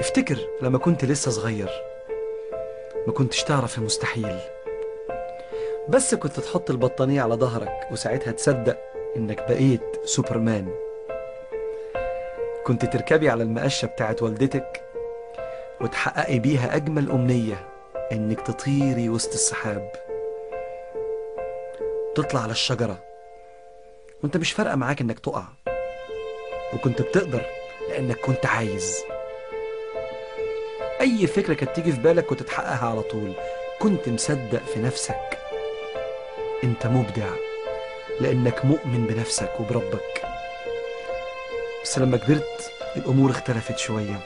افتكر لما كنت لسه صغير ما كنتش تعرف المستحيل، بس كنت تحط البطانية على ظهرك وساعتها تصدق انك بقيت سوبرمان. كنت تركبي على المقشة بتاعت والدتك وتحققي بيها أجمل أمنية، انك تطيري وسط السحاب، تطلع على الشجرة وانت مش فارقة معاك انك تقع، وكنت بتقدر لانك كنت عايز. اي فكرة كانت تيجي في بالك كنت تحققها على طول، كنت مصدق في نفسك. انت مبدع لانك مؤمن بنفسك وبربك. بس لما كبرت الامور اختلفت شوية.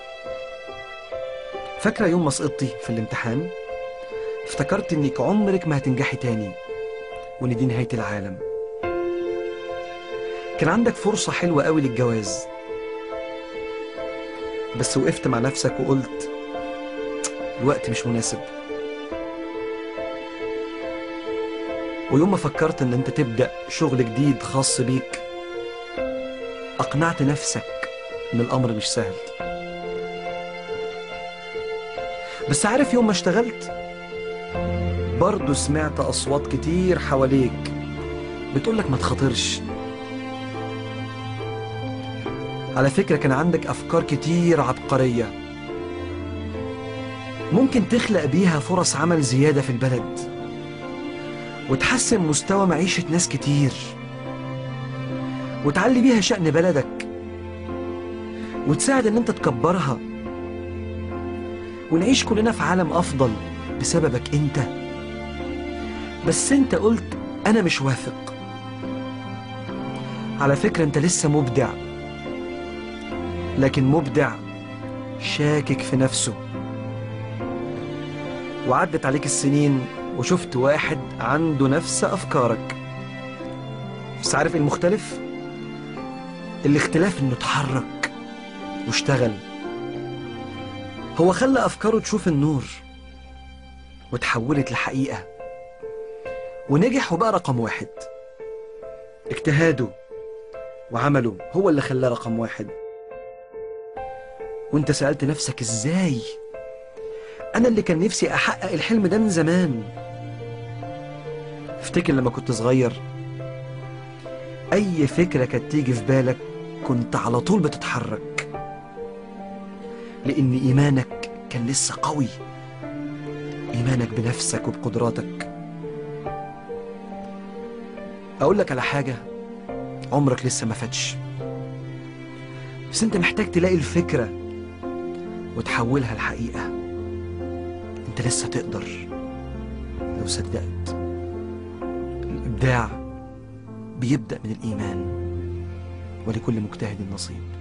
فاكرة يوم ما سقطتي في الامتحان؟ افتكرت انك عمرك ما هتنجحي تاني وان دي نهاية العالم. كان عندك فرصة حلوة قوي للجواز، بس وقفت مع نفسك وقلت الوقت مش مناسب. ويوم ما فكرت ان انت تبدأ شغل جديد خاص بيك، اقنعت نفسك ان الامر مش سهل. بس عارف يوم ما اشتغلت برضو سمعت اصوات كتير حواليك بتقولك ما تخاطرش. على فكرة كان عندك افكار كتير عبقرية ممكن تخلق بيها فرص عمل زيادة في البلد وتحسن مستوى معيشة ناس كتير وتعلي بيها شأن بلدك وتساعد ان انت تكبرها ونعيش كلنا في عالم افضل بسببك انت. بس انت قلت انا مش واثق. على فكرة انت لسه مبدع، لكن مبدع شاكك في نفسه. وعدت عليك السنين وشفت واحد عنده نفس أفكارك، بس عارف المختلف؟ الاختلاف إنه اتحرك واشتغل. هو خلى أفكاره تشوف النور وتحولت لحقيقة، ونجح وبقى رقم واحد. اجتهاده وعمله هو اللي خلاه رقم واحد. وانت سألت نفسك ازاي؟ أنا اللي كان نفسي أحقق الحلم ده من زمان. افتكر لما كنت صغير أي فكرة كانت تيجي في بالك كنت على طول بتتحرك، لأن إيمانك كان لسه قوي، إيمانك بنفسك وبقدراتك. أقول لك على حاجة، عمرك لسه ما فاتش، بس أنت محتاج تلاقي الفكرة وتحولها لحقيقة. انت لسه تقدر لو صدقت. الإبداع بيبدأ من الإيمان، ولكل مجتهد نصيب.